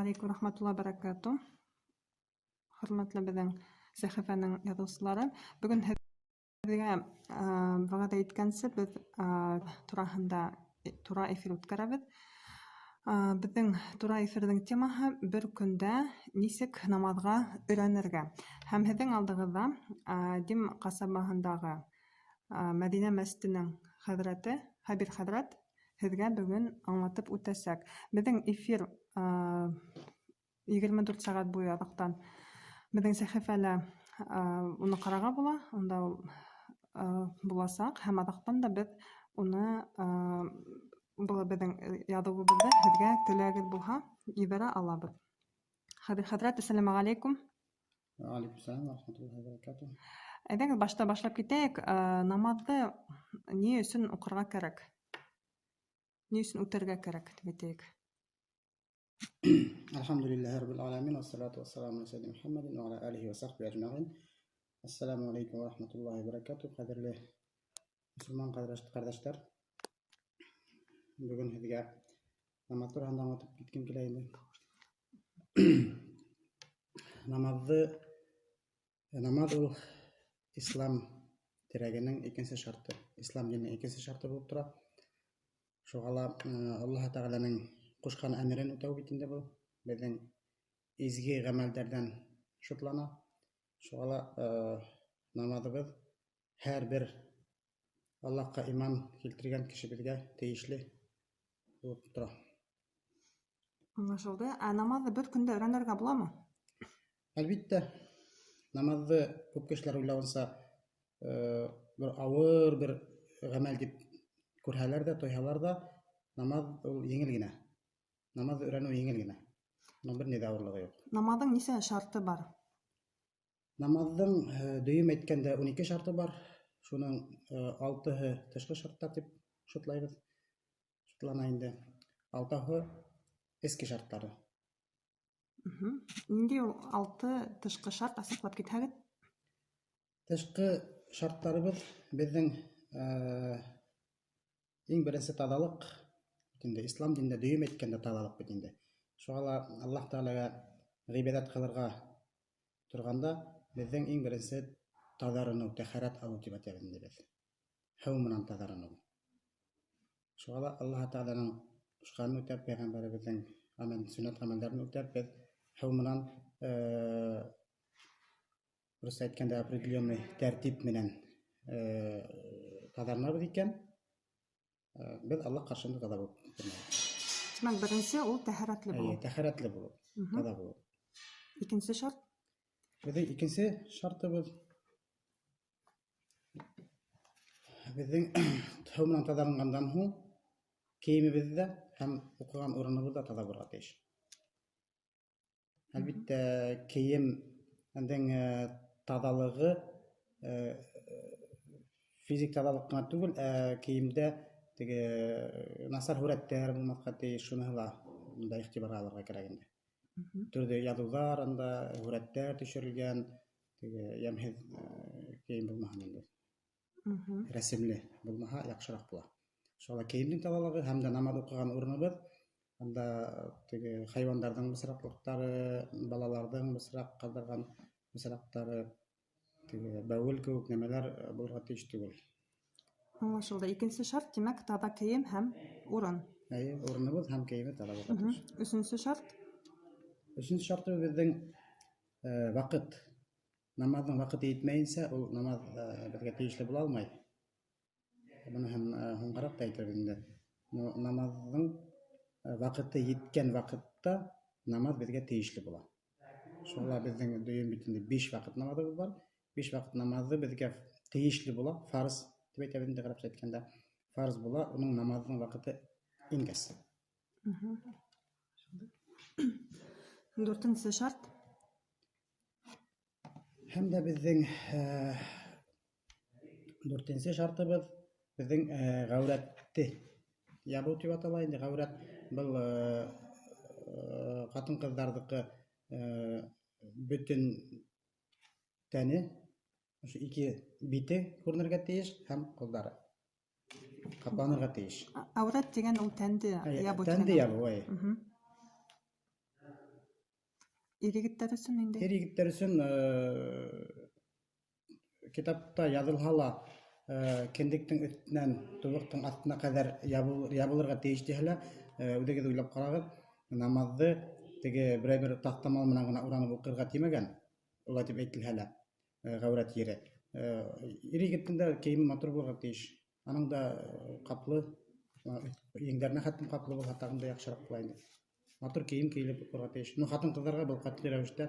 Әссәләмү ғәләйкүм рәхмәтулла бәрәкәтү. Хөрмәтле беҙҙең сәхифәнең яҙыусылары, бөгөн һеҙгә вәғәҙә иткәнсә беҙ тураһында тура эфир үткәрәбеҙ. Беҙҙең тура эфирҙың темаһы бер көндә нисек намаҙға өйрәнергә. Һәм һеҙҙең алдығыҙҙа Дим ҡасабаһындағы Мәҙинә мәсетенең хәҙрәте Хәбир хәҙрәт һеҙгә бөгөн аңлатып үтәсәк. Беҙҙең эфир 24 сәғәт буйы аҙаҡтан беҙҙең сәхифәлә уны ҡарарға була, унда ул буласаҡ, һәм аҙаҡтан да беҙ уны был беҙҙең яҙыуыбыҙҙы һеҙгә теләгегеҙ булһа ебәрә алабыҙ. Хәбир хәҙрәт, әссәләмү ғәләйкүм. Алейкум сәләм ва рахматуллахи ва баракатуһ. Әйҙәгеҙ, башта башлап китәйек. Намаҙҙы ни өсөн уҡырға кәрәк? Ни өсөн үтәргә кәрәк, тип әйтәйек. Әлхәмдүлилләһи раббил аламин вассалату вассаламу аля саййидина Мухаммадин ва аля алихи ва сахбихи ажмаин. Ассаламу алейкум ва рахматуллахи ва баракатуһ. Ҡәҙерле мосолман ҡәрҙәштәр, бөгөн һеҙгә намаҙ тураһында аңлатып киткем килә инде. Намаҙ ул ислам терәгенең икенсе шарты, ислам диненең икенсе шарты булып тора. Шуға ла Аллаһ Тәғәләнең ҡушҡан әмерен үтәү бит инде был беҙҙең изге ғәмәлдәрҙән шутлана. Шуға ла намаҙыбыҙ һәр бер Аллаһҡа иман килтергән кешебеҙгә тейешле булып тора. Аңлашылды. Ә намаҙҙы бер көндә өйрәнергә буламы? Әлбиттә, намаҙҙы күп кешеләр уйлауынса бер ауыр бер ғәмәл тип күрһәләр ҙә, тойһалар ҙа, намаҙ ул еңел генә. Намаҙҙы өйрәнеү еңел генә. Уның бер ни ҙә ауырлығы юҡ. Намаҙҙың нисә шарты бар? Намаҙҙың дөйөм әйткәндә 12 шарты бар. Шуның 6-һы тышҡы шарттар тип шутлайбыҙ. Шутлана инде. 6-һы эске шарттары. Ниндәй ул 6 тышҡы шарт, асыҡлап китһәгеҙ? Тышҡы шарттарыбыҙ беҙҙең иң беренсе таҙалыҡ. Инде ислам динендә дөйөм әйткәндә таҙалыҡ бит инде. Шуға ла Аллаһ Тәғәләгә ғибәҙәт ҡылырға торғанда беҙҙең иң беренсе таҙарыныу, тәһәрәт алыу тип әйтәбеҙ инде беҙ. Һыу менән таҙарыныу. Шуға ла Аллаһ Тәғәләнең ҡушҡанын үтәп, пәйғәмбәребеҙҙең сөннәт ғәмәлдәрен үтәп, беҙ һыу менән русча әйткәндә определенный тәртип менән таҙарынабыҙ икән, беҙ Аллаһ ҡаршында таҙа булып күренәбеҙ. Тимәк, беренсе ул тәһәрәтле булыу. Эйе, тәһәрәтле булыу, таҙа булыу. Икенсе шарт? Беҙҙең икенсе шартыбыҙ беҙҙең һыу менән таҙарынғандан һуң кейемебеҙ ҙә һәм уҡыған урыныбыҙ ҙа таҙа булырға тейеш. Әлбиттә, кейемдең таҙалығы физик таҙалыҡ ҡына түгел, ә кейемдә теге насар һүрәттәр булмаҫҡа тейеш, шуныһы ла унда иғтибарға алырға кәрәк инде. Төрлө яҙыуҙар анда, һүрәттәр төшөрөлгән, теге йәмһеҙ кейем булмаһын инде. Рәсемле булмаһа яҡшыраҡ була. Шуға ла кейемдең таҙалығы һәм дә намаҙ уҡыған урыныбыҙ анда теге хайуандарҙың бысраҡлыҡтары, балаларҙың бысраҡ ҡалдырған бысраҡтары, теге бәүел кеүек нәмәләр булырға тейеш түгел. Аңлашылды. Икенсе шарт, тимәк, таҙа кейем һәм урын. Эйе, урыныбыҙ һәм кейеме таҙа булырға тейеш. Өсөнсө шарт? Өсөнсө шарты беҙҙең ваҡыт. Намаҙҙың ваҡыты етмәйенсә, ул намаҙ беҙгә тейешле була алмай. Быны һәм һуңғараҡ та әйтербеҙ инде. Намаҙҙың ваҡыты еткән ваҡытта намаҙ беҙгә тейешле була. Шуға ла беҙҙең дөйөм бит инде 5 ваҡыт намаҙыбыҙ бар. 5 ваҡыт намаҙы беҙгә тейешле була, фарз тип әйтәбеҙ инде ғәрәпсә әйткәндә. Фарз була, уның намаҙының ваҡыты ингәс. Дүртенсе шарт. Һәм дә беҙҙең дүртенсе шартыбыҙ беҙҙең ғәүрәтте ябыу тип атала инде. Ғәүрәт был ҡатын-ҡыҙҙарҙыҡы бөтөн тәне, ошо ике бите күренергә тейеш һәм ҡулдары ҡапланырға тейеш. Әүрәт тигән ул тәнде ябыу Тәнде тигән. ябыу, әйе. Ир-егеттәр өсөн ниндәй? Ир-егеттәр өсөн китапта яҙылһа ла, кендектең өҫтөнән тубыҡтың аҫтына ҡәҙәр ябылырға тейеш тиһә лә, үҙегеҙ уйлап ҡарағыҙ, намаҙҙы теге берәй бер таҫтамал менән генә уранып уҡырға тимәгән, улай тип әйтелһә лә, ғәүрәт ере. Ир-егеттең дә кейеме матур булырға тейеш. Аның да ҡаплы, еңдәренә хәтлем ҡаплы булһа, тағын да яҡшыраҡ була инде. Матур кейем кейелеп уҡырға тейеш. Ну, ҡатын-ҡыҙҙарға был ҡәтғи рәүештә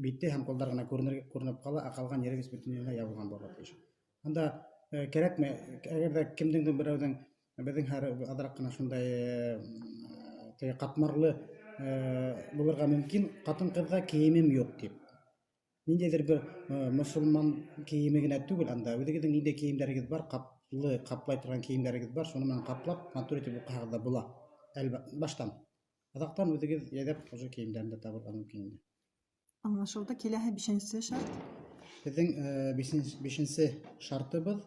бите һәм ҡулдар ғына күренеп ҡала, ә ҡалған ерегеҙ бөтөнләй ябылған булырға тейеш. Анда кәрәкме, әгәр ҙә кемдеңдер берәүҙең, беҙҙең һәр аҙыраҡ ҡына шундай теге ҡатмарлы булырға мөмкин, ҡатын-ҡыҙға кейемем юҡ тип. Ниндәйҙер бер мосолман кейеме генә түгел анда, үҙегеҙҙең ниндәй кейемдәрегеҙ бар, ҡаплай торған кейемдәрегеҙ бар, шуны менән ҡаплап, матур итеп уҡыһағыҙ да була. Әлбәттә, баштан. Аҙаҡтан үҙегеҙ йәйҙәп уже кейемдәрен дә табырға мөмкин инде. Аңлашылды. Киләһе бишенсе шарт. Беҙҙең бишенсе шартыбыҙ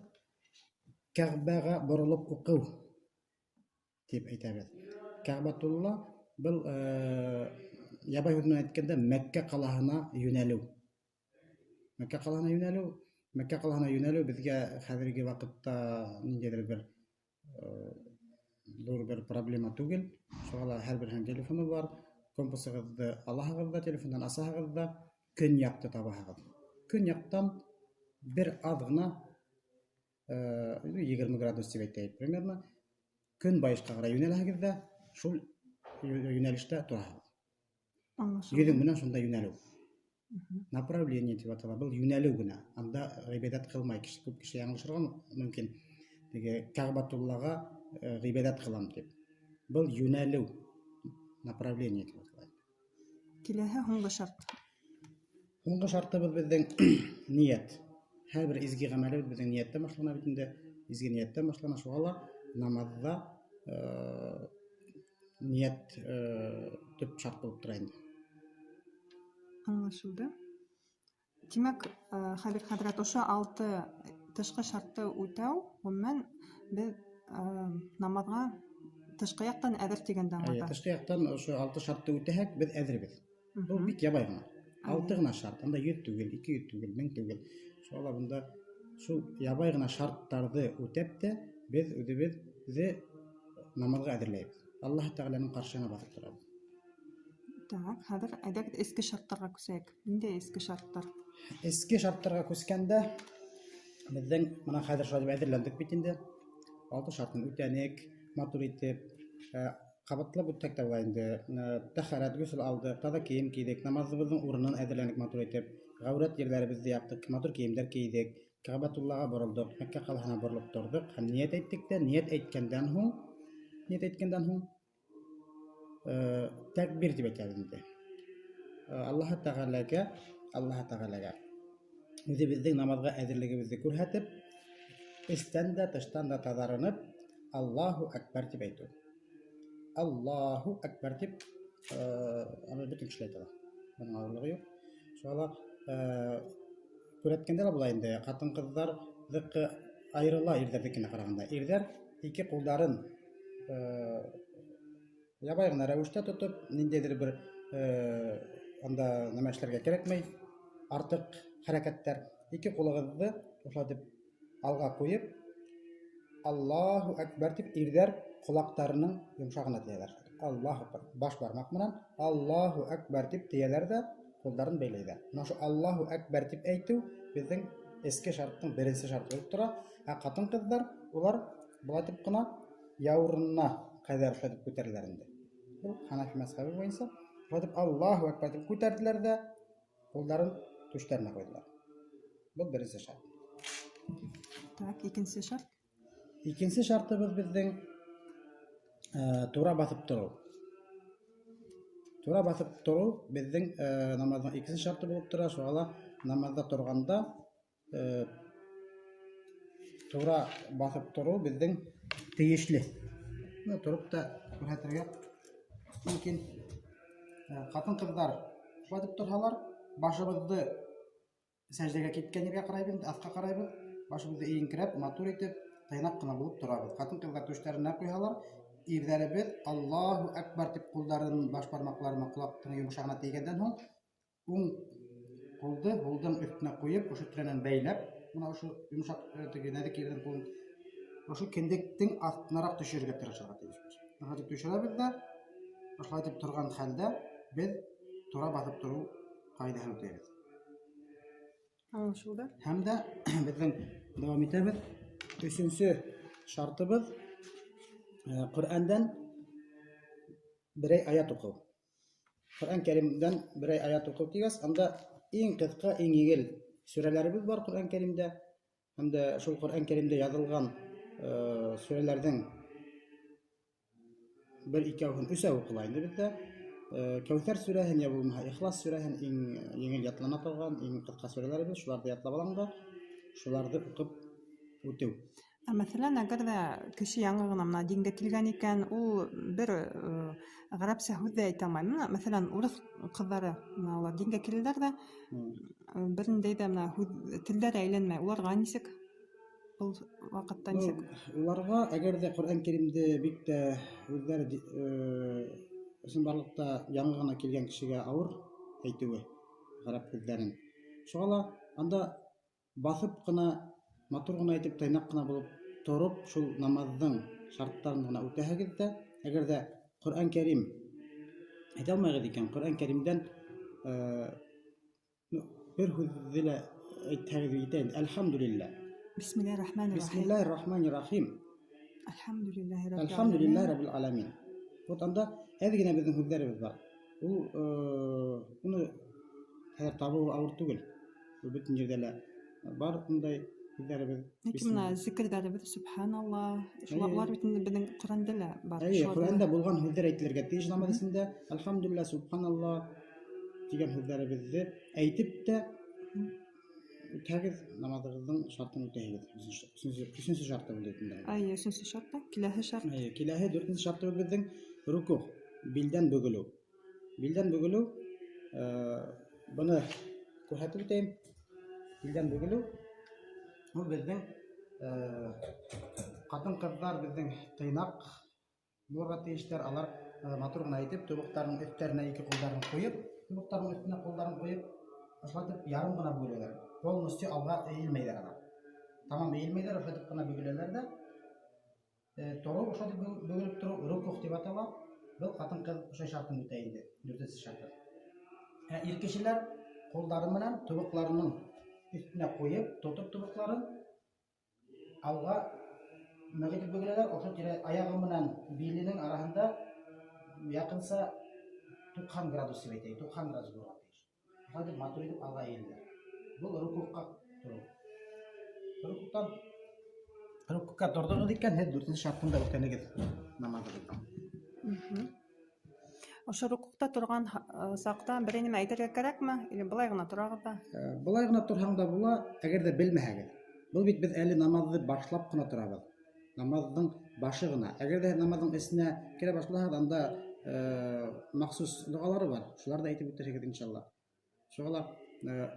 Кәғбәгә боролоп уҡыу тип әйтәбеҙ. Кәғбәтулла был ябай һүҙ менән әйткәндә Мәккә ҡалаһына йүнәлеү. Мәккә ҡалаһына йүнәлеү, Мәккә ҡалаһына йүнәлеү беҙгә хәҙерге ваҡытта ниндәйҙер бер ҙур бер проблема түгел. Шуға ла һәр береһенең телефоны бар. Компасығыҙҙы алаһығыҙ ҙа, телефондан асаһығыҙ ҙа, көньяҡты табаһығыҙ. Көньяҡтан бер аҙ ғына, 20 градус тип әйтәйек примерно, көнбайышҡа ҡарай йүнәләһегеҙ ҙә, шул йүнәлештә тораһығыҙ. Аңлашылды. Йөҙөң менән шунда йүнәлеү. Направление тип атала. Был йүнәлеү генә. Анда ғибәҙәт ҡылмай кеше. Күп кеше яңылышырға мөмкин. Теге Кәғбәтуллаға ғибәҙәт ҡылам тип. Был йүнәлеү, направление тип атала. Киләһе һуңғы шарт. Һуңғы шартыбыҙ беҙҙең ниәт. Һәр бер изге ғәмәлебеҙ беҙҙең ниәттән башлана бит инде. Изге ниәттән башлана. Шуға ла намаҙҙа ниәт төп шарт булып тора инде. Аңлашылды. Тимәк, Хәбир хәҙрәт, ошо 6 тышҡы шартты үтәү, ғөмүмән, беҙ намаҙға тышҡы яҡтан әҙер тигәнде Эйе, аңлата. тышҡы яҡтан ошо 6 шартты үтәһәк, беҙ әҙербеҙ. Был бик ябай ғына. 6 ғына шарт. Анда 100 түгел, 200 түгел, 1000 түгел. Шуға ла бында шул ябай ғына шарттарҙы үтәп тә беҙ үҙебеҙҙе намаҙға әҙерләйбеҙ. Аллаһ Тәғәләнең ҡаршыһына баҫып торабыҙ. Так, хәҙер әйҙәгеҙ эске шарттарға күсәйек. Ниндәй эске шарттар? Эске шарттарға күскәндә беҙҙең бына хәҙер шулай тип әҙерләндек бит инде. 6 шартын үтәнек, матур итеп, ҡабатлап үтһәк тә була инде. Тәһәрәт, ғөсөл алдыҡ, таҙа кейем кейҙек, намаҙыбыҙҙың урынын әҙерләнек матур итеп, ғәүрәт ерҙәребеҙҙе яптыҡ, матур кейемдәр кейҙек, Кәғбәтуллаға боролдоҡ, Мәккә ҡалаһына боролоп торҙоҡ һәм ниәт әйттек тә, ниәт әйткәндән һуң, тәкбир тип әйтәбеҙ инде. Аллаһ Тәғәләгә, Аллаһ Тәғәләгә үҙебеҙҙең намаҙға әҙерлегебеҙҙе күрһәтеп, эстән дә, тыштан да таҙарынып, Аллаһу әкбәр тип әйтеү. Аллаһу әкбәр тип, аны бөтөн кеше әйтә ала. Бының ауырлығы юҡ. Шуға ла, күрһәткәндә лә була инде, ҡатын-ҡыҙҙарҙыҡы айырыла ирҙәрҙекенә ҡарағанда. Ирҙәр ике ҡулдарын, ябай ғына рәүештә тотоп, ниндәйҙер бер, анда нәмә эшләргә кәрәкмәй, артыҡ хәрәкәттәр. Ике ҡулығыҙҙы ошолай тип алға ҡуйып, Аллаһу әкбәр тип ирҙәр ҡолаҡтарының йомшағына тейәләр. Аллаһу әкбәр. Баш бармаҡ менән Аллаһу әкбәр тип тейәләр ҙә ҡулдарын бәйләйҙәр. Бына ошо Аллаһу әкбәр тип әйтеү беҙҙең эске шарттың беренсе шарты булып тора. Ә ҡатын-ҡыҙҙар улар былай тип ҡына яурынына ҡәҙәр шулай тип күтәрәләр инде. Был Ханафи мәзһәбе буйынса шулай тип Аллаһу әкбәр тип күтәрҙеләр ҙә ҡулдарын түштәренә ҡуйҙылар. Был беренсе шарт. Так, икенсе шарт. Икенсе шартыбыҙ беҙҙең, тура баҫып тороу. Тура баҫып тороу беҙҙең, намаҙҙың икенсе шарты булып тора. Шуға ла намаҙҙа торғанда, тура баҫып тороу беҙҙең тейешле. Бына тороп та күрһәтергә мөмкин. Ҡатын-ҡыҙҙар шулай тип торһалар, башыбыҙҙы сәждәгә киткән ергә ҡарайбыҙ, аҫҡа ҡарайбыҙ, башыбыҙҙы эйеңкерәп, матур итеп, тыйнаҡ ҡына булып торабыҙ. Ҡатын-ҡыҙҙар түштәренә ҡуйһалар, Ирҙәребеҙ Аллаһу әкбәр тип ҡулдарын баш бармаҡлары менән ҡолаҡтың йомшағына тейгәндән һуң уң ҡулды һулдың өҫтөнә ҡуйып, ошо тирәнән бәйләп, бына ошо йомшаҡ теге нәҙек ерҙең ҡулын ошо кендектең аҫтынараҡ төшөрөргә тырышырға тейешбеҙ. Ошолай итеп төшөрәбеҙ ҙә, ошолай итеп торған хәлдә беҙ тура баҫып тороу ҡағиҙәһен үтәйбеҙ. Аңлашылды. Һәм дә беҙҙең дауам итәбеҙ. Өсөнсө шартыбыҙ Ҡөрьәндән берәй аят уҡыу. Ҡөрьән Кәримдән берәй аят уҡыу тигәс, анда иң ҡыҫҡа, иң еңел сүрәләребеҙ бар Ҡөрьән Кәримдә. Һәм дә шул Ҡөрьән Кәримдә яҙылған сүрәләрҙең бер икәүһен, өсәү уҡыла инде беҙҙә. Кәүҫәр сүрәһен йә булмаһа Ихлас сүрәһен иң еңел ятлана торған, иң ҡыҫҡа сүрәләребеҙ, шуларҙы ятлап алам да, шуларҙы уҡып үтеү. Ә мәҫәлән, әгәр ҙә кеше яңы ғына бына дингә килгән икән, ул бер ғәрәпсә һүҙ ҙә әйтә алмай. Бына, мәҫәлән, урыҫ ҡыҙҙары бына улар дингә киләләр ҙә, бер ниндәй ҙә бына һүҙ телдәре әйләнмәй. Уларға нисек? Был ваҡытта нисек? Уларға, әгәр ҙә Ҡөрьән Кәримде бик тә үҙҙәре ысынбарлыҡта яңы ғына килгән кешегә ауыр әйтеүе ғәрәп һүҙҙәрен. Шуға ла анда баҫып ҡына, матур ғына итеп, тыйнаҡ ҡына булып тороп, шул намаҙҙың шарттарын ғына үтәһегеҙ ҙә, әгәр ҙә Ҡөрьән Кәрим әйтә алмайғыҙ икән, Ҡөрьән Кәримдән бер һүҙҙе лә әйтһәгеҙ етә инде. Әлхәмдүлилләһ. Бисмиллаһир рахманир рахим. Бисмиллаһир рахманир рахим. Әлхәмдүлилләһи раббил Әлхәмдүлилләһи раббил аламин. Вот анда әҙ генә беҙҙең һүҙҙәребеҙ бар. Ул уны хәҙер табыуы ауыр түгел. Ул бөтөн ерҙә лә бар ундай һүҙҙәребеҙ. Ләкин бына зикерҙәребеҙ, субханаллаһ, шулар бит инде беҙҙең Ҡөрьәндә лә бар. Эйе, Ҡөрьәндә булған һүҙҙәр әйтелергә тейеш намаҙ эсендә. Әлхәмдүлилләһ, субханаллаһ тигән һүҙҙәребеҙҙе әйтеп тә үтһәгеҙ, намаҙығыҙҙың шартын үтәйһегеҙ. Өсөнсө шарты булды инде. Эйе, өсөнсө шарты. Киләһе шарт. Эйе, киләһе дүртенсе шартыбыҙ беҙҙең рукуғ, билдән бөгөлөү. Билдән бөгөлөү, быны күрһәтеп үтәйем. Билдән бөгөлөү ул беҙҙең ҡатын-ҡыҙҙар беҙҙең тыйнаҡ булырға тейештәр. Алар матур ғына итеп тубыҡтарының өҫтәренә ике ҡулдарын ҡуйып, тубыҡтарының өҫтөнә ҡулдарын ҡуйып, ошолай итеп ярым ғына бөгөләләр. Полностью алға эйелмәйҙәр алар. Тамам эйелмәйҙәр, ошолай итеп ҡына бөгөләләр ҙә. Тороу, ошолай итеп бөгөлөп тороу рукуғ тип атала. Был ҡатын-ҡыҙ ошо шартын үтә инде, дүртенсе шарты. Ә ир кешеләр ҡулдары менән тубыҡларының өҫтөнә ҡуйып, тотоп тубыҡларын алға ныҡ итеп бөгөләләр. Ошо тирә аяғы менән биленең араһында яҡынса 90 градус тип әйтәйек, 90 градус булырға тейеш. Шулай итеп матур итеп алға эйеләләр. Был рукуғҡа тороу. Рукуғтан рукуғҡа торҙоғоҙ икән, һеҙ дүртенсе шартын да үтәнегеҙ намаҙығыҙҙың. Ошо рукуғта торған саҡта берәй нимә әйтергә кәрәкме? Или былай ғына торағыҙ ҙа? Былай ғына торһаң да була, әгәр ҙә белмәһәгеҙ. Был бит беҙ әле намаҙҙы башлап ҡына торабыҙ. Намаҙҙың башы ғына. Әгәр ҙә намаҙҙың эсенә керә башлаһағыҙ, анда махсус доғалары бар. Шуларҙы әйтеп үтерһегеҙ иншалла. Шуға ла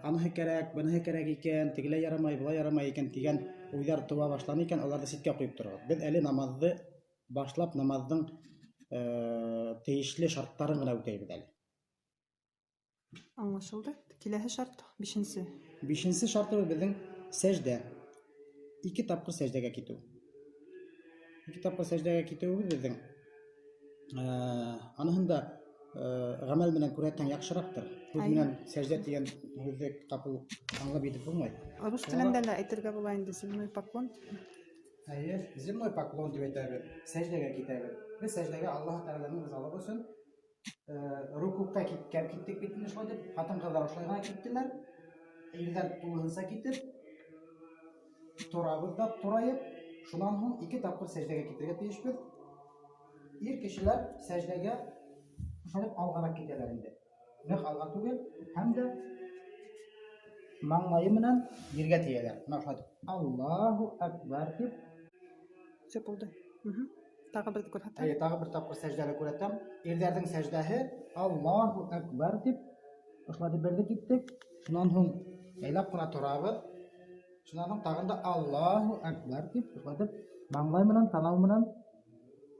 аныһы кәрәк, быныһы кәрәк икән, тегеләй ярамай, былай ярамай икән тигән уйҙар тыуа башланы икән, аларҙы ситкә ҡуйып тороғоҙ. Беҙ әле намаҙҙы башлап, намаҙҙың тейешле шарттарын ғына үтәйбеҙ әле. Аңлашылды. Киләһе шарт бишенсе. Бишенсе шартыбыҙ беҙҙең сәждә. Ике тапҡыр сәждәгә китеү. Ике тапҡыр сәждәгә китеүебеҙ беҙҙең аныһын да ғәмәл менән күрһәтһәң яҡшыраҡтыр. Һүҙ менән сәждә тигән һүҙҙе ҡапыл аңлап етеп булмай. Рус телендә лә әйтергә була инде, земной поклон. Эйе, земной поклон тип әйтәбеҙ. Сәждәгә китәбеҙ. Беҙ сәждәгә Аллаһ Тәғәләнең ризалығы өсөн рукуғҡа киткән киттек бит инде шулай итеп. Ҡатын-ҡыҙҙар ошолай ғына киттеләр. Ирҙәр тулыһынса китеп, торабыҙ ҙа турайып, шунан һуң ике тапҡыр сәждәгә китергә тейешбеҙ. Ир кешеләр сәждәгә ошолай алғараҡ китәләр инде. Ныҡ алға түгел, һәм дә маңлайы менән ергә тейәләр. Бына ошолай итеп Аллаһу әкбәр тип. Все булды. Тағы берҙе күрһәтәм. Эйе, тағы бер тапҡыр сәждәне күрһәтәм. Ирҙәрҙең сәждәһе Аллаһу әкбәр тип ошолай итеп берҙе киттек. Шунан һуң яйлап ҡына торабыҙ. Шунан һуң тағын да Аллаһу әкбәр тип ошолай итеп маңлай менән, танау менән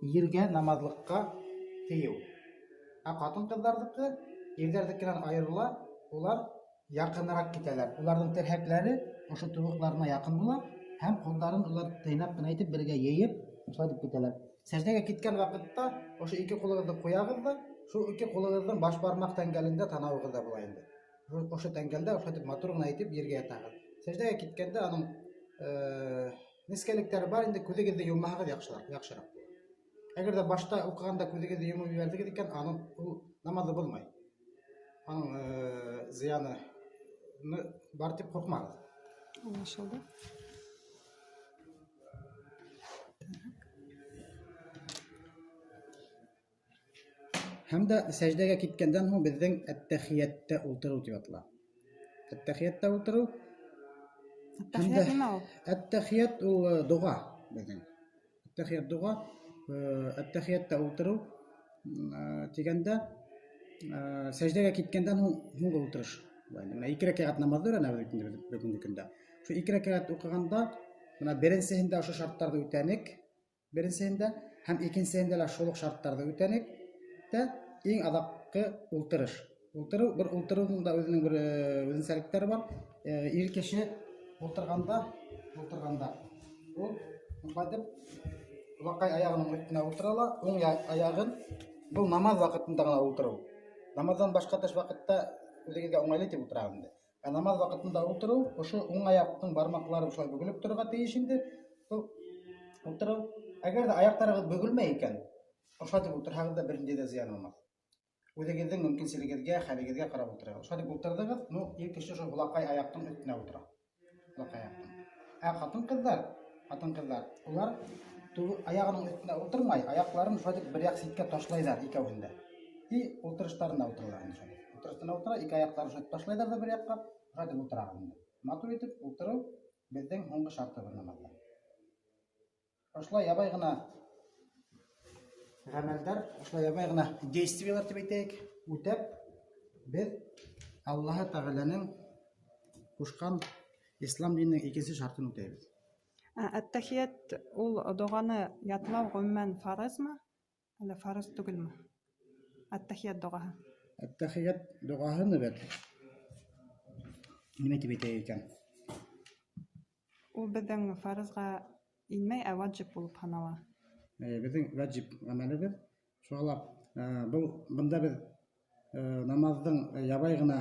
ергә, намаҙлыҡҡа тейеү. Ә ҡатын-ҡыҙҙарҙыҡы ирҙәрҙекенән айырыла, улар яҡыныраҡ китәләр. Уларҙың терһәкләре ошо тубыҡларына яҡын була һәм ҡулдарын улар тыйнаҡ ҡына итеп бергә йыйып, шулай итеп китәләр. Сәждәгә киткән ваҡытта ошо ике ҡулығыҙҙы ҡуяғыҙ ҙа, шул ике ҡулығыҙҙың баш бармаҡ тәңгәлендә танауығыҙ ҙа була инде. Ошо тәңгәлдә ошо итеп матур ғына итеп ергә ятағыҙ. Сәждәгә киткәндә аның нескәлектәре бар инде, күҙегеҙҙе йоммаһағыҙ яҡшыраҡ була. Әгәр ҙә башта уҡығанда күҙегеҙҙе йомоп ебәрҙегеҙ икән, аның ул намаҙы булмай. Аның зыяны бар тип ҡурҡмағыҙ. Аңлашылды. Һәм дә сәждәгә киткәндән һуң беҙҙең әттәхиәттә ултырыу тип атала. Әттәхиәттә ултырыу. Әттәхиәт нимә ул? Әттәхиәт ул доға беҙҙең. Әттәхиәт доға, әттәхиәттә ултырыу тигәндә сәждәгә киткәндән һуң һуңғы ултырыш. Менә ике рәкәғәт намаҙҙы өйрәнәбеҙ бит инде бөгөнгө көндә. Шул ике рәкәғәт уҡығанда, менә беренсеһендә ошо шарттарҙы үтәнек, беренсеһендә һәм икенсеһендә лә шул уҡ шарттарҙы үтәнек тә иң аҙаҡҡы ултырыш. Ултырыу, бер ултырыуҙың да үҙенең бер үҙенсәлектәре бар. Ир кеше ултырғанда ул шулай итеп улаҡай аяғының өҫтөнә ултыра ла, уң аяғын был намаҙ ваҡытында ғына ултырыу. Намаҙҙан башҡа тыш ваҡытта үҙегеҙгә уңайлы тип ултыраһығыҙ инде. Ә намаҙ ваҡытында ултырыу, ошо уң аяҡтың бармаҡлары шулай бөгөлөп торорға тейеш инде. Был ултырыу. Әгәр ҙә аяҡтарығыҙ бөгөлмәй икән, ошолай итеп ултырһағыҙ ҙа бер ниндәй ҙә зыян булмаҫ. Үҙегеҙҙең мөмкинселегегеҙгә, хәлегеҙгә ҡарап ултырығыҙ. Ошолай итеп ултырҙығыҙ, ну, ир кеше ошо һулаҡай аяҡтың өҫтөнә ултыра. Һулаҡай аяҡтың. Ә ҡатын-ҡыҙҙар, улар аяғының өҫтөнә ултырмай, аяҡларын шулай итеп бер яҡ ситкә ташлайҙар икәүһен дә. И ултырыштарына ултыралар инде шулай. Ултырыштарына ултыра, ике аяҡтарын шулай ташлайҙар ҙа бер яҡҡа, шулай итеп ултыралар инде. Матур итеп ултырыу беҙҙең һуңғы шартыбыҙ намаҙҙа. Ошолай ябай ғына ғәмәлдәр, ошолай ябай ғына действиелар тип әйтәйек, үтәп беҙ Аллаһы Тәғәләнең ҡушҡан ислам диненең икенсе шартын үтәйбеҙ. Әттәхиәт ул доғаны ятлау ғөмүмән фарызмы, әллә фарыз түгелме? Әттәхиәт доғаһы. Әттәхиәт доғаһы бит. Нимә тип әйтәйек икән? Ул беҙҙең фарызға инмәй, ә ваджиб булып һанала. Беҙҙең ваджиб ғәмәлебеҙ. Шуға ла был бында беҙ намаҙҙың ябай ғына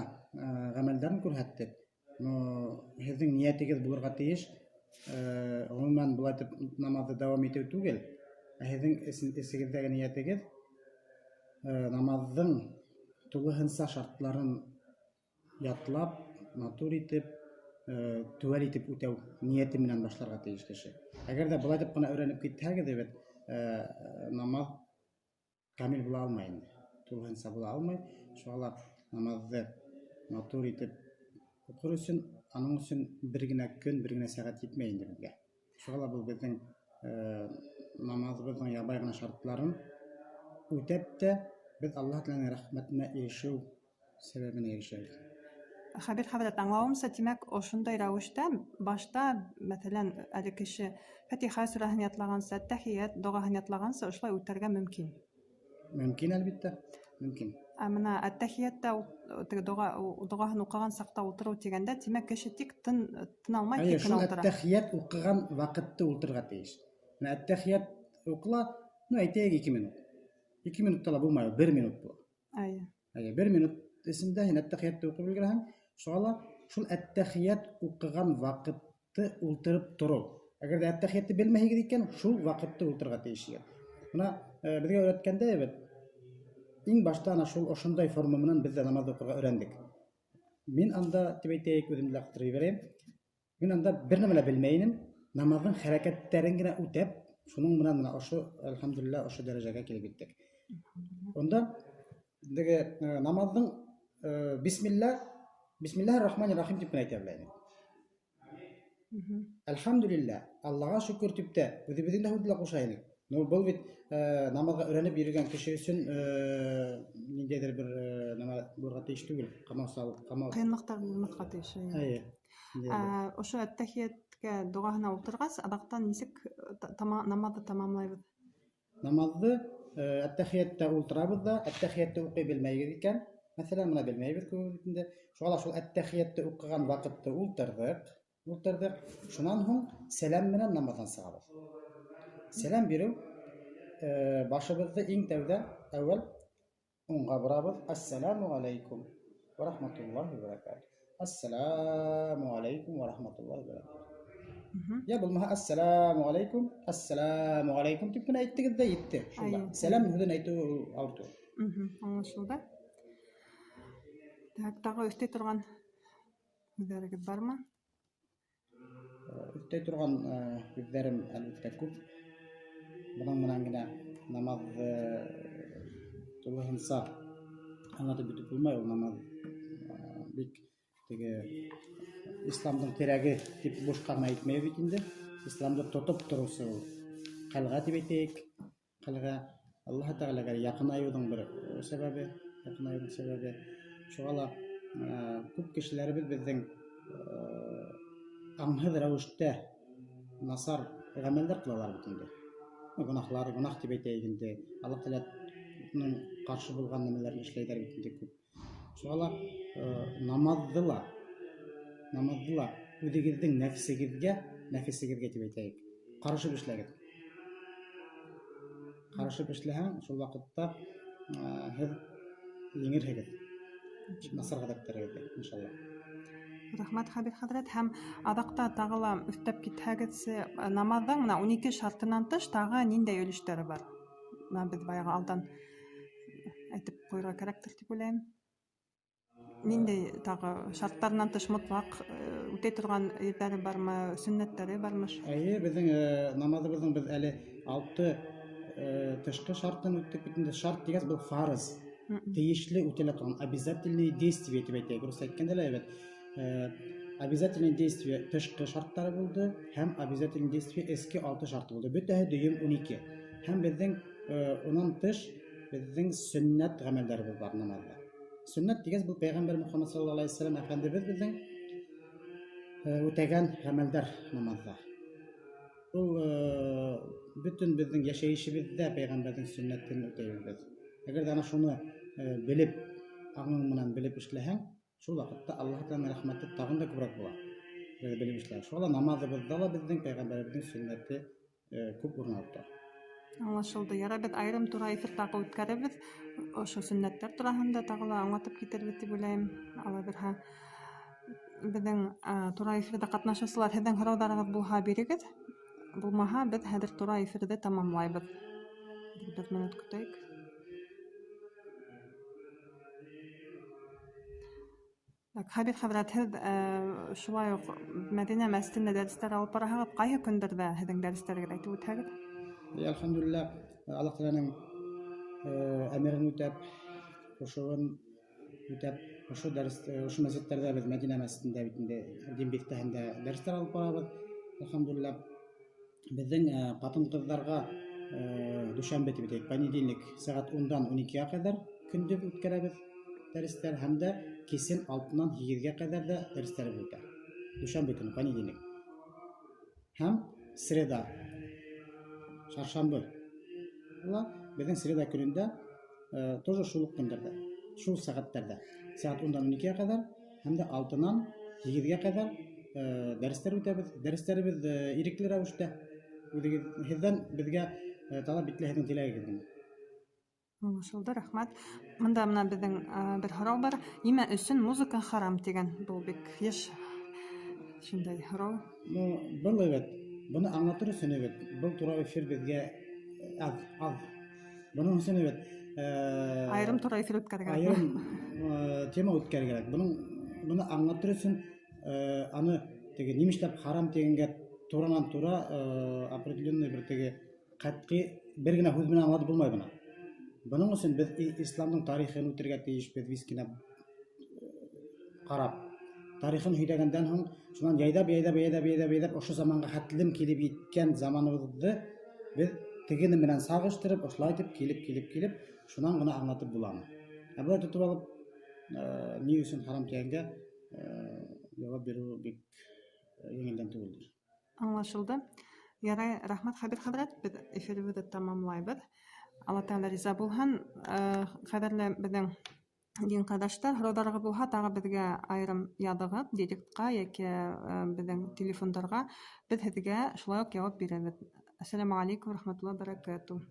ғәмәлдәрен күрһәттек. Но һеҙҙең ниәтегеҙ булырға тейеш. Ғөмүмән былай итеп намаҙҙы дауам итеү түгел, ә һеҙҙең эсегеҙҙәге ниәтегеҙ намаҙҙың тулыһынса шартларын ятлап, матур итеп, теүәл итеп үтәү ниәте менән башларға тейеш кеше. Әгәр ҙә былай итеп ҡына өйрәнеп китһәгеҙ, бит намаҙ камил була алмай инде. Тулыһынса була алмай. Шуға ла намаҙҙы матур итеп уҡыр өсөн, аның өсөн бер генә көн, бер генә сәғәт етмәй инде беҙгә. Шуға ла был беҙҙең намаҙыбыҙҙың ябай ғына шартларын үтәп тә беҙ Аллаһ Тәғәләнең рәхмәтенә ирешеү сәбәбенә ирешәбеҙ. Хәбир хәҙрәт, аңлауымса, тимәк, ошондай рәүештә башта, мәҫәлән, әле кеше Фатиха сүрәһен ятлағанса, Әттәхиәт доғаһын ятлағанса ошолай үтәргә мөмкин. Мөмкин, әлбиттә, мөмкин. Ә мына Әттәхиәттә теге доғаһын уҡыған саҡта ултырыу тигәндә, тимәк, кеше тик тын алмай, Әйе, тик кенә шул ултыра. Әттәхиәт уҡыған ваҡытты ултырырға тейеш. Мына Әттәхиәт уҡыла, ну, әйтәйек, 2 минут. 2 минутта ла булмай, 1 минут була. Әйе. Әйе, 1 минут эсендә һин Әттәхиәтте уҡып өлгөрәһең. Шуға ла шул Әттәхиәт уҡыған ваҡытты ултырып тороу. Әгәр ҙә Әттәхиәтте белмәйһегеҙ икән, шул ваҡытты ултырырға тейешһегеҙ. Бына беҙгә өйрәткәндә бит, иң башта ана шул ошондай форма менән беҙ ҙә намаҙ уҡырға өйрәндек. Мин анда, тип әйтәйек, үҙемде лә ҡытырып ебәрәйем. Мин анда бер нәмә лә белмәй инем. Намаҙҙың хәрәкәттәрен генә үтәп, шуның менән мына ошо, әлхәмдүлилләһ, ошо дәрәжәгә килеп еттек. Унда теге намаҙҙың бисмилла, бисмиллаһир рахманир рахим тип кенә әйтә белә инек. Әлхәмдүлилләһ, Аллаға шөкөр тип тә үҙебеҙҙең дә һүҙҙе лә ҡуша инек. Но был бит намаҙға өйрәнеп йөрөгән кеше өсөн ниндәйҙер бер нәмә булырға тейеш түгел, ҡамау сал, ҡамау. Ҡыйынлыҡтар булмаҫҡа тейеш, әйе. Әйе. Ниндәйҙер. Ошо Әттәхиәткә доғаһына ултырғас, аҙаҡтан нисек намаҙҙы тамамлайбыҙ? Намаҙҙы әттәхиәттә ултырабыҙ ҙа, әттәхиәтте уҡый белмәйбеҙ икән, мәҫәлән, бына белмәйбеҙ күбебеҙ инде. Шуға ла шул әттәхиәтте уҡыған ваҡытты ултырҙыҡ. Шунан һуң сәләм менән намаҙҙан сығабыҙ. Сәләм биреү, башыбыҙҙы иң тәүҙә әүәл уңға борабыҙ. Ассаламу алейкум ва рахматуллахи ва баракатух. Ассаламу алейкум ва рахматуллахи ва баракатух. Я булмаһа ассаламу алейкум, ассаламу алейкум тип кенә әйттегеҙ ҙә етте. Шунда. Сәләм һүҙен әйтеү ул ауыр түгел. Аңлашылды. Так, тағы өҫтәй торған һүҙҙәрегеҙ бармы? Өҫтәй торған һүҙҙәрем әлбиттә күп. Бының менән генә намаҙҙы тулыһынса аңлатып бөтөп булмай. Ул намаҙ бик теге исламдың терәге тип бушҡа ғына әйтмәй бит инде. Исламды тотоп тороусы ул ҡәлғә тип әйтәйек. Ҡәлғә Аллаһ Тәғәләгә яҡынайыуҙың бер сәбәбе, яҡынайыуҙың сәбәбе. Шуға ла күп кешеләребеҙ беҙҙең аңһыҙ рәүештә насар ғәмәлдәр ҡылалар бит инде. Гөнаһлар, гөнаһ тип әйтәйек инде. Аллаһ Тәғәләнең ҡаршы булған нәмәләрен эшләйҙәр бит инде күп. Шуға ла намаҙҙы ла үҙегеҙҙең нәфесегеҙгә тип әйтәйек, ҡарышып эшләгеҙ. Ҡарышып эшләһәң, шул ваҡытта һеҙ еңерһегеҙ насар ғәҙәттәрегеҙҙе, иншалла. Рәхмәт, Хәбир хәҙрәт. Һәм аҙаҡта тағы ла өҫтәп китһәгеҙсе, намаҙҙың бына 12 шартынан тыш тағы ниндәй өлөштәре бар? Бына беҙ баяғы алдан әйтеп ҡуйырға кәрәктер тип уйлайым. Ниндәй тағы шарттарынан тыш мотлаҡ үтәй торған ерҙәре бармы, сөннәттәре бармы? Эйе, беҙҙең намаҙыбыҙҙың беҙ әле 6 тышҡы шартын үттек бит инде. Шарт тигәс был фарыз. Тейешле үтәлә торған обязательные действия тип әйтәйек. Рус әйткәндә лә әйбәт. Обязательные действия тышҡы шарттары булды һәм обязательные действия эске 6 шарты булды. Бөтәһе дөйөм 12. Һәм унан тыш беҙҙең сөннәт ғәмәлдәребеҙ бар намаҙҙа. Сөннәт тигәс был Пәйғәмбәр Мөхәммәд саллаллаһу алейһи ва сәлләм әфәндебеҙ беҙҙең үтәгән ғәмәлдәр намаҙҙа. Ул бөтөн беҙҙең йәшәйешебеҙҙә пәйғәмбәрҙең сөннәтен үтәйбеҙ беҙ. Әгәр ҙә ана шуны белеп, аңың менән белеп эшләһәң, шул ваҡытта Аллаһ Тәғәләнең рәхмәте тағын да күберәк була. Беҙ белеп эшләһәк. Шуға ла намаҙыбыҙҙа ла беҙҙең пәйғәмбәребеҙҙең сөннәте күп урын алып тора. Аңлашылды. Ярай, беҙ айырым тура эфир тағы үткәрербеҙ. Ошо сөннәттәр тураһында тағы ла аңлатып китербеҙ тип уйлайым. Алла бирһә, беҙҙең тура эфирҙа ҡатнашыусылар, һеҙҙең һорауҙарығыҙ булһа бирегеҙ, булмаһа беҙ хәҙер тура эфирҙы тамамлайбыҙ. Бер минут көтәйек. Так, Хәбир хәҙрәт, һеҙ шулай уҡ Мәҙинә мәсжидендә дәрестәр алып бараһығыҙ. Ҡайһы көндәрҙә һеҙҙең дәрестәрегеҙ әйтеп үтһәгеҙ? Әлхәмдүлилләһ, Аллаһ Тәғәләнең әмерен үтәп, ҡушыуын үтәп, ошо дәрес, ошо мәсжидтәрҙә беҙ Мәдинә мәсжидендә бит инде Дин биҫтәһендә дәрестәр алып барабыҙ. Әлхәмдүлилләһ, беҙҙең ҡатын-ҡыҙҙарға дүшәмбе тип әйтәйек, понедельник сәғәт ундан ун икегә ҡәҙәр көндөҙ үткәрәбеҙ дәрестәр, һәм дә кисен алтынан һигеҙгә ҡәҙәр ҙә дәрестәребеҙ үтә. Дүшәмбе көнө, понедельник. Һәм среда, шаршамбы. Була. Беҙҙең среда көнөндә тоже шул уҡ көндәрҙә, шул сәғәттәрҙә, сәғәт ундан ун икегә ҡәҙәр һәм дә алтынан һигеҙгә ҡәҙәр дәрестәр үтәбеҙ. Дәрестәребеҙ ирекле рәүештә. Үҙегеҙ, һеҙҙән беҙгә талап ителә һеҙҙең теләгегеҙ генә. Аңлашылды, рәхмәт. Мында бына беҙҙең бер һорау бар. Нимә өсөн музыка харам тигән? Был бик йыш шундай һорау. Ну, был әйбәт. Быны аңлатыр өсөн әйбәт. Был тура эфир беҙгә аҙ. Бының өсөн әйбәт. Айырым тура эфир үткәрергә кәрәк. Айырым тема үткәрергә кәрәк. Быны аңлатыр өсөн аны теге нимә эшләп харам тигәнгә туранан тура определенный бер теге ҡәтғи бер генә һүҙ менән аңлатып булмай бына. Бының өсөн беҙ исламдың тарихын үтергә тейешбеҙ, вискина ҡарап. Тарихын һөйләгәндән һуң, шунан яйҙап, яйҙап, яйҙап, яйҙап, яйҙап, ошо заманға хәтлем килеп еткән заманыбыҙҙы беҙ тегене менән сағыштырып, ошолай итеп килеп, килеп, килеп, шунан ғына аңлатып буламы. Ә былай тотоп алып, ни өсөн харам тигәнгә яуап биреү бик еңелдән түгелдер. Аңлашылды. Ярай, рәхмәт, Хәбир хәҙрәт, беҙ эфирыбыҙҙы тамамлайбыҙ. Алла Тәғәлә риза булһын. Ҡәҙерле беҙҙең дин ҡәрҙәштәр, һорауҙарығыҙ булһа, тағы беҙгә айырым яҙығыҙ директҡа йәки беҙҙең телефондарға. Беҙ һеҙгә шулай уҡ яуап бирәбеҙ. Әссәләмү алейкум рәхмәтуллаһи бәрәкәтүһ.